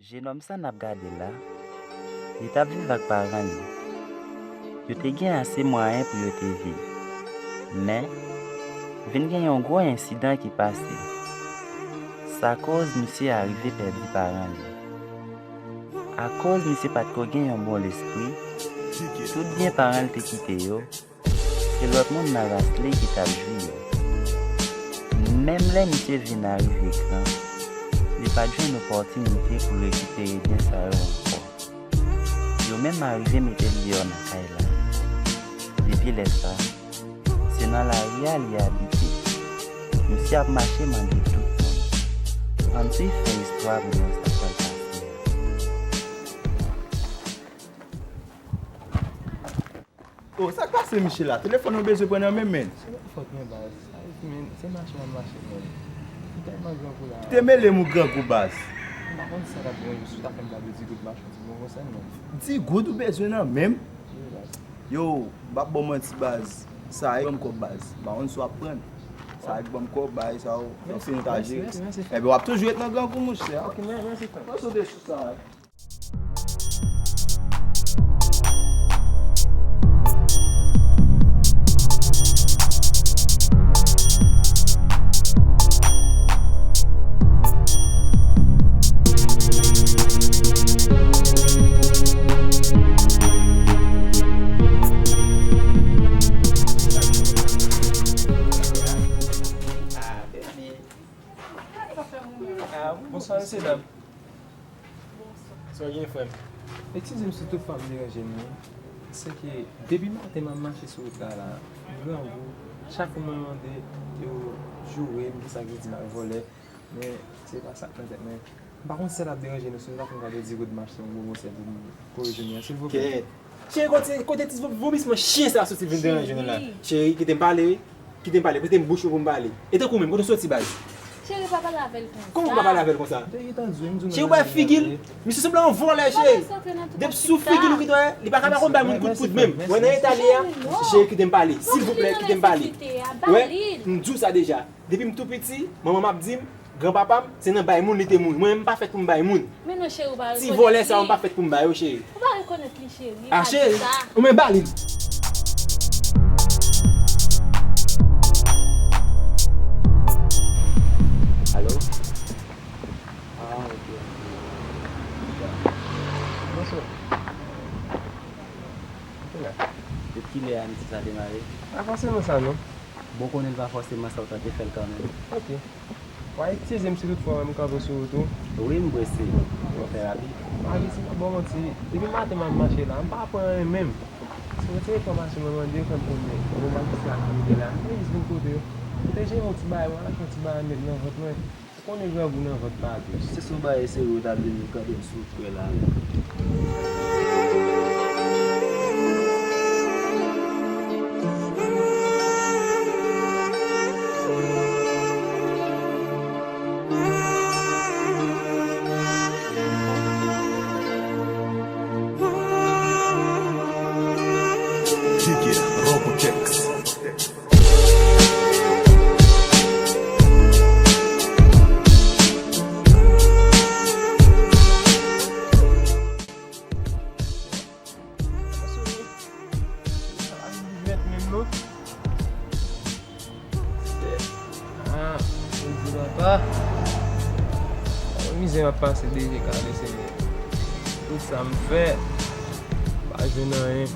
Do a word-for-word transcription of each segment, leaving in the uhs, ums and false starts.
Jenòm sa n ap gade la, li t ap viv ak paran l yo. Yo te gen ase mwayen pou yo te viv. Men, vin gen yon gwo ensidan ki pase. Sa koz misye arive pèdi paran l yo. Akoz misye pa t ko gen yon bon lespri, tout byen paran l te kite yo, se lòt moun nan ras li ki t ap jwi yo. Menm lè misye vin arive gran, li pa t jwenn opòtinite pou rekipere byen sa yo ankò. Yo menm arive mete l deyò nan kay la. Depi lè sa, se nan lari a li abite. Misye ap mache mande tout moun. Ann swiv fen istwa pou nou wè sa k pral pase a. Oh, sa k pase Michela? Telefòn ou bezwen pran nan men men. Se pa fòt mwen baz. Sa vle di men, se mache m ap mache menm. M tèlman grangou la. Kite mele m ou grangou baz. M pa konn sa k ap gen si w ta fè m gade di goud mache yon ti bon konsèy non. Di goud ou bezwen nan men m? Wi baz. Yo, m p ap ba w manti baz. Sa a k ban m kòb baz. M pa konn si w ap pran. Sa a k ban m kòb bagay sa yo. Mèsi, mèsi, mèsi. Ebyen w ap toujou ret nan grangou monchè. Ok, mèsi tank. Mwen sote sou sa. Bonswa, mesye dam. Sa w gen, frè m? Eskize m si toutfwa m deranje nou. Se ke depi maten m ap mache sou wout la, la, grangou, chak fwa mwen mande, yo joure m, sa vle di m al vòlè. Men, se pa sa k nan tèt mwen. M pa konn si sa t ap deranje nou, si nou ta fè m gade di goud mache yon bon konsèy pou m korije nou an, silvouplè. Kèt. Cheri, kote, kote ti vomisman chen sa a soti vin deranje nou la? Cheri, kite m pale, wi. Kite m pale, prete m bouch mwen pou m pale. E tankou menm, kote w soti baz? Cheri, pa pale avè l konsa. Kòman w pa pale avè l konsa? M te gentan di w, m di w nan lari a. Cheri, w bay figi l. Misye sanble yon vòlè, cheri. Depi sou figi l ou kite wè, li pa ka pa konn bay moun kout poud menm. Wè nan eta li a, cheri, kite m pale. Silvouplè, kite m pale. Wè, m di w sa deja. Depi m tou piti, manman m ap di m, granpapa m, se nan bay moun li te mouri. Mwen menm, m pa fèt pou m bay moun. Men non, cheri, ou pa rekonèt li. Ti vòlè sa yo, m pa fèt pou m ba yo, cheri. Ou pa rekonèt li, cheri. A, cheri, ou menm ba li. Alo? A, ok, ok. Bonswa. Ou la? Depi kilè a misye sa demare? Pa fòseman sa, non. Bon, konnen l pa fòseman sa, ou tante fè l kanmenm. Ok. W a eskize m si toutfwa m kanpe sou wout ou. Wi, m prese. Mwen fè rapid. Mari, si m pa ba w manti, depi maten m ap mache la, m pa pran anyen menm. Si w te enfòmasyon mwen mande, fè m konnen. Bon, majistra ki rive la, m te jis vin kote w. M te jere yon ti bagay, mwen al achte yon ti bagay m met nan vant mwen. Ou konnen grangou nan vant pa dous. Se sou bagay serye w ta vle nou kanpe m sou kwè la menm. Gigi Robotex. Ah, Bondye papa. Mizè m ap pase deje kale, Senyè. Tout sa m fè, m pa jwenn anyen.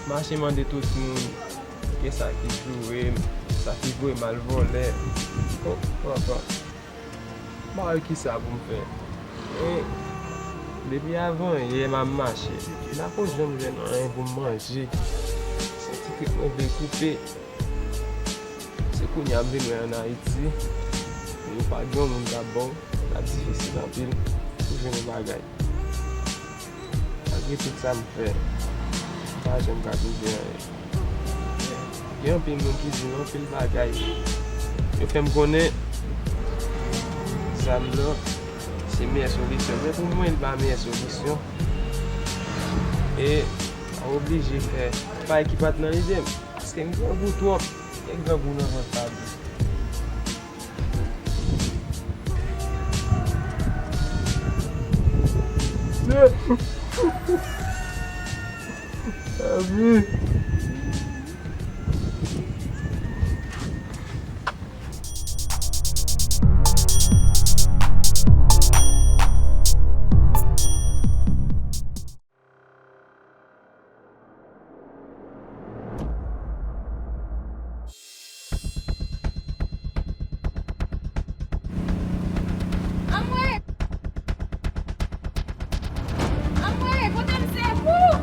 Mache mande tout moun. Gen sa ki joure m, sa ki voye m al vòlè. Oh, papa. M pa wè kisa pou m fè. E, depi avan yè m ap mache. M pa ko janm jwenn anyen pou m manje. Santi tèt mwen vle koupe. Se kounye a m vin wè ann Ayiti, yo pa gen yon moun k ap ba w, l ap difisil anpil pou jwenn yon bagay. Malgre tout sa m fè, m pa janm ka twouve anyen. Gen anpil moun ki di m anpil bagay. Yo fè m konnen zam nan se meyè solisyon. Men pou mwen, li pa meyè solisyon. E m ap oblije fè bagay ki pa t nan lide m. Paske m grangou twòp. Gen grangou nan vant pa dous. Anmwe! Anmwe, kote m se fou!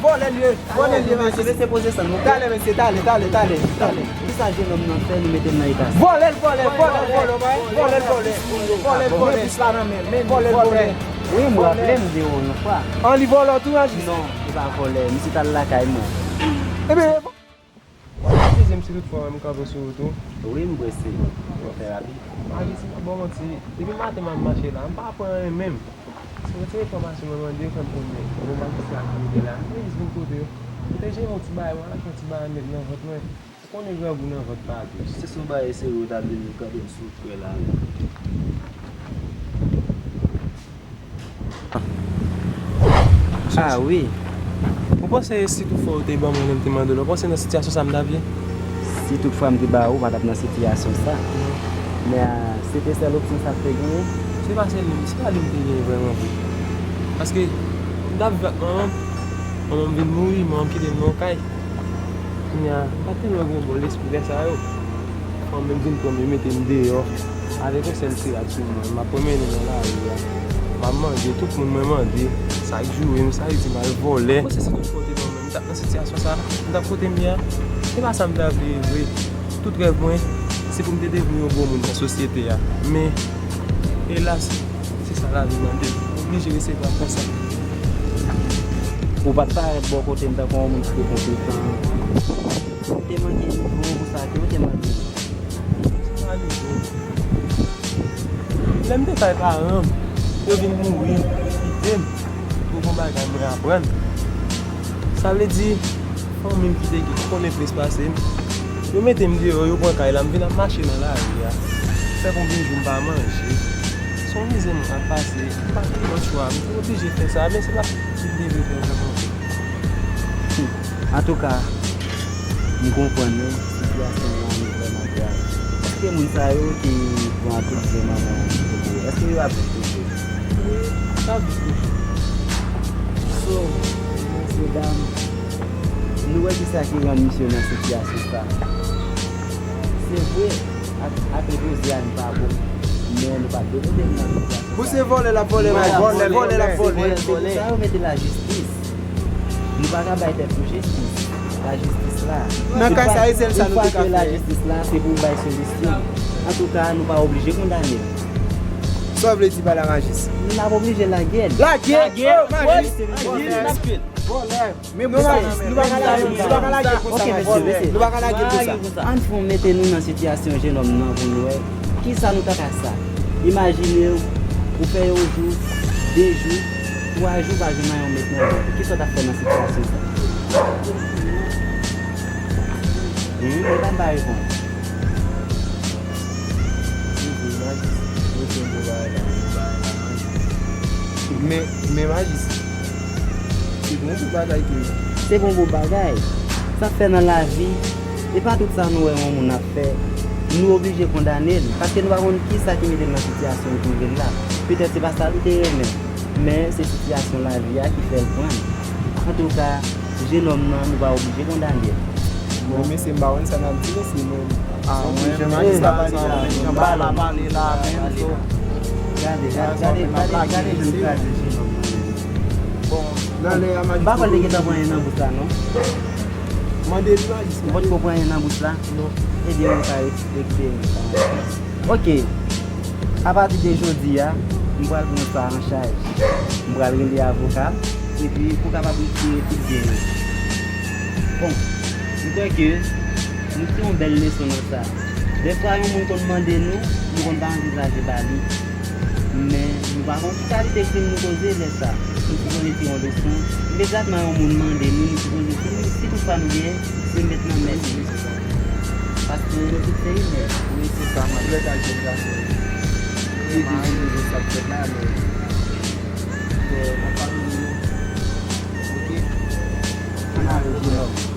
Vòlè l ye, vòlè l ye, mesye. Mesye, poze san nou. Talè, mesye, talè, talè, talè, talè. Kisa jenòm nan fè nou mete l nan eta sa? Vòlè l, vòlè, vòlè, vòlè, vòlè, vòlè, vòlè, vòlè, vòlè, vòlè, vòlè. Wi, m raple m de ou yon fwa. An, li vòlè tou, Majis? Non, li pa vòlè, misye t al lakay mwen. Ebyen, eskize m si toutfwa m kanpe sou wout ou. Wi, m prese. Mwen fè rapid. Majis, m pa ba w manti, depi maten m ap mache la, m pa pran anyen menm. Se yon ti enfòmasyon mwen mande yo fè m konnen. Bon, majistra ki rive la, m te jis vin kote w. M te jere yon ti bagay, mwen al achte yon ti bagay m met nan vant mwen. Ou konnen grangou nan vant pa dous. Se sou bagay serye ou ta vle nou kanpe m sou kwè la. Ah wi. Ou panse si toutfwa ou te ban mwen lè m te mande w la, ou panse nan sitiyasyon sa m t ap ye? Si toutfwa m te ba ou, ou pa t ap nan sitiyasyon sa. Men, ah, se te sèl opsyon sa k te genyen. Se pa sèl li, se pa li m te genyen vrèman vre. Paske m t ap viv ak manman m, manman m vin mouri, manman m kite m nan yon kay. Kounye a, m pa t tèlman gen yon bon lespri lè sa yo. Fanmi m vin pran m, yo mete m deyò. Avèk yon sèl ti rad sou mwen, m ap pwomennen nan lari a. M ap mande, tout moun mwen mande, sa k joure m, sa k di m al vòlè. Ou panse si tout fwa w te ban mwen, m t ap nan sitiyasyon sa, m t ap kote m ye a? Se pa sa m ta vle ye vre. Tout rèv mwen, se pou m te devni yon bon moun nan sosyete a. Men, elas, se sa lavi mande m. M oblije resevwa konsa. Ou pa t parèt bò kote m tankou yon moun ki te konpetan. Ou te manke nivo pou sa ke yo te mande. Sa pa nivo. Lè m te bay paran m, yo vin mouri, yo kite m pou yon bagay mwen aprann. Sa vle di, fanmi m ki te gen, ki konnen plis pase m, yo mete m deyò, yo pran kay la, m vin ap mache nan lari a. Fè konbyen jou m pa manje. Se yon mizè mwen ap pase, m pa gen lòt chwa, m te oblije fè sa, men se pa sa m te vle fè vrèman. Antouka, m konprann wi, sitiyasyon w lan li vrèman grav. Èske moun sa yo ki pran tout byen manman w an, èske yo ap viv toujou? Wi, y ap viv toujou. So, mesye dam, nou wè kisa ki rann misye nan sitiyasyon sa. Se vre, ak, ak lepoze a n pa bon, men nou pa dwe mete n nan sitiyasyon sa. Pou se vòlè l ap vòlè, vòlè, vòlè l ap vòlè. Se pou sa yo mete lajistis. Nou pa ka bay tèt nou jistis. Lajistis la. Nan ka sa, e sèl sa nou te ka fè. Lajistis la, se pou bay solisyon. Antouka, nou pa oblije kondane l. Sa w vle di pa la majis? Nou n ap oblije lage l. Lage l! Lage l! Oh, majis! Vòlè! Vòlè! Men non, majis, nou pa ka lage l konsa, majis. Nou pa ka lage l konsa. Ann fè w mete nou nan sitiyasyon jenòm nan pou n wè kisa nou ta ka sa. Imajine w, ou fè yon jou, de jou, twa jou pa janm anyen w met nan vant ou. Kisa w t ap fè nan sitiyasyon sa? Hmm, ou pa m pa reponn. Men, men majis, se bon pou bagay tou. Se bon pou bagay. Sa fè nan lavi, e pa tout sa nou wè yon moun ap fè, nou oblije kondane l, paske nou pa konn kisa ki mete l nan sitiyasyon l twouve l la. Petèt se pa sa li te renmen, men se sitiyasyon lavi a ki fè l pran l. Antouka, jenòm nan, nou pa oblije kondane l. Bon, mesye, m pa konn sa n ap di, mesye, men. Ah, mwen, jan majistra pale la, jan bal la pale la, menm, so. Gade, gade, gade, gade, gade jan l kraze jenòm nan. Bon, nan lè a, m pa kwè l te gentan pran anyen nan bouch la, non. Mande li, majistra. Ou potko pran anyen nan bouch la? Non. Ebyen, ou ka rekipere sa. Ok. Apati de jodi a, m pral pran sa an chaj. M pral rele avoka, epi pou kapab retire tout byen yo. Bon, m kwè ke nou tire yon bèl leson nan sa. Dèfwa, yon moun konn mande nou, nou konn pa anvizaje ba li. Men, nou pa konn ki kalite krim nou koze lè sa. Nou sipoze tire yon leson. Imedyatman yon moun mande nou, nou sipoze, si nou, si toutfwa nou genyen, se met nan men li. Paske nou tout se imè. Wi, se sa, man. Lè ka jèn gason. Wi, mari nou sa k fèt la, men. Bon, ann pa nou, ok? Ann ale, jenòm.